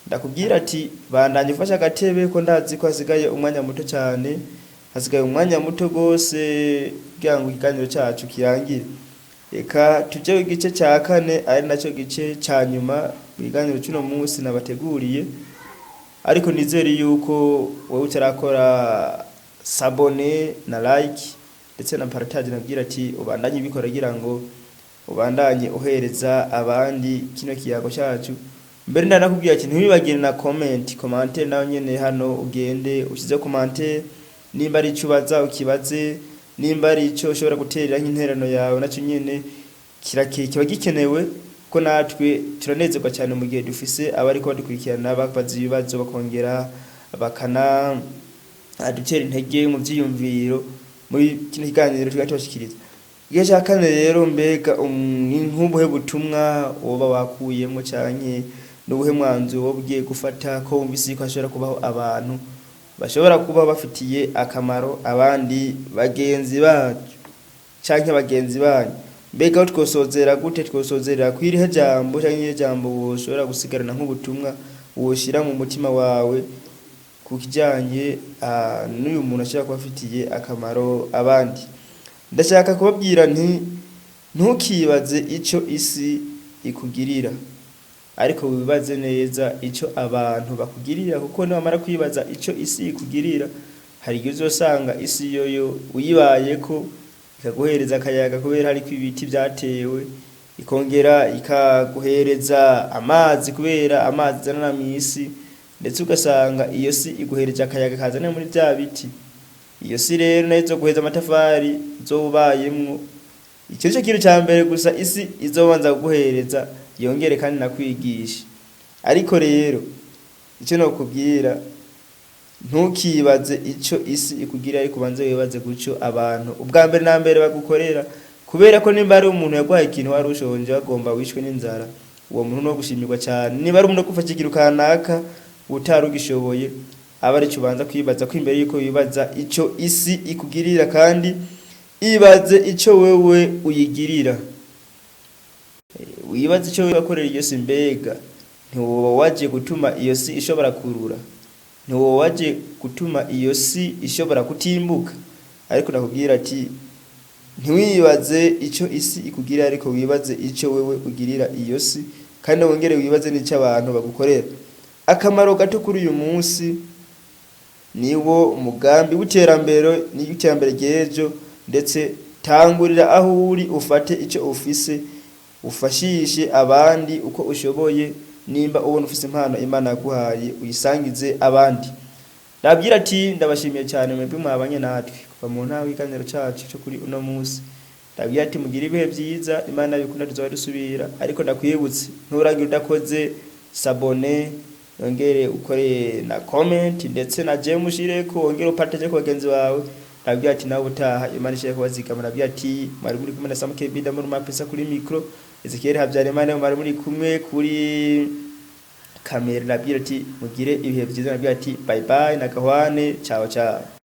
Ndakubwira ati bandanye ufashe agatebe, ko ndazi ko hasigaye umwanya muto cyane, hasigaye umwanya muto rwose kugira ngo ikiganiro cyacu kirangire. Reka tujye ku gice cya kane, ari nacyo gice cya nyuma mu kiganiro cy'uno munsi nabateguriye. Ariko nizere yuko wowe utarakora s'abonner na like ndetse na partage, nabwira ati ubandanye ubikora kugira ngo ubandanye uhereza abandi kino kiyago cyacu. Mbere ndanakubwira ati ntiwibagire na comment, commentaire nawe nyene hano ugende ushyize commentaire. Nimba ari ico ubaza, ukibaze. Nimba ari ico ushobora guterera nk'interano yawe, nacyo nyene kiba gikenewe, ko natwe turanezerwa cyane mu gihe dufise abariko badukurikirana, babaza ibibazo, bakongera bakana adutera intege mu vyiyumviro muri kino kiganiro tuba tubashikiriza. Igice cya kane rero, mbega ni nk'ubuhe butumwa woba wakuyemo, canke n'ubuhe mwanzuro woba ugiye gufata, ko wumvise ko hashobora kubaho abantu bashobora kuba bafitiye akamaro abandi bagenzi bacu canke bagenzi banyu? Mbega aho twosozera gute? Twosozerera kwirihe jambo, canke irihe jambo woshobora gusigarana nk'ubutumwa woshira mu mutima wawe ku kijanye n'uyu muntu ashobora kuba afitiye akamaro abandi? Ndashaka kubabwira nti ntukibaze ico isi ikugirira, ariko wibaze neza ico abantu bakugirira, kuko niwamara kwibaza ico isi ikugirira, hari igihe uzosanga isi yoyo uyibayeko ikaguhereza akayaga kubera hariko ibiti vyatewe, ikongera ikaguhereza amazi kubera amazi azanana mw'isi, ndetse ugasanga iyo si iguhereje akayaga kazana muri vya biti. Iyo si rero nayo izoguhereza amatafari uzoba ubayemwo. Ico nico kintu ca mbere gusa isi izobanza kuguhereza, yongere kandi nakwigisha. Ariko rero icyo nokubwira, ntukibaze ico isi ikugira, ariko ubanze wibaze kuco abantu ubwa mbere na mbere bagukorera, kubera ko nimba ari umuntu yaguhaye ikintu wari ushonje, bagomba wishwe n'inzara, uwo muntu no gushimirwa cyane. Niba ari umuntu agufasha ikintu kanaka utari ugishoboye, aba arico ubanza kwibaza ko imbere yuko wibaza ico isi ikugirira, kandi ibaze ico wewe uyigirira. Wibaze ico wewe wakorera iyo si. Mbega ntiwoba waje gutuma iyo si ishobora kurura? Ntiwoba waje gutuma iyo si ishobora kutimbuka? Ariko nakubwira ati ntiwibaze ico isi ikugirira, ariko wibaze ico wewe ugirira iyo si, kandi wongere wibaze n'ico abantu bagukorera. Akamaro gato kuri uyu munsi niwo umugambi w'iterambere n'iterambere ry'ejo. Ndetse tangurira aho uri, ufate ico ufise, ufashishe abandi uko ushoboye. Nimba ubona ufise impano Imana yaguhaye, uyisangize abandi. Ndabwira ati ndabashimiye cyane mwebwe mwabanye natwe kuva mu ntango y'ikiganiro cacu cyo kuri uno munsi. Ndabwira ati mugire ibihe byiza, Imana bikunda tuzoba dusubira. Ariko ndakwibutse, nturangire udakoze s'abonner, wongere ukore na comment ndetse na j'aime ushireko, wongere upartage ku bagenzi bawe. Ndabwira ati nawe ubutaha, Imana ishaka kubazigama. Ndabwira ati mwari muri kumwe na Sam KB muri mapesa kuri micro, Ezekiel Habyarimana mwari muri kumwe kuri kamera. Ndabwira ati mugire ibihe byiza. Ndabwira ati bye bye na gahwane, ciao ciao.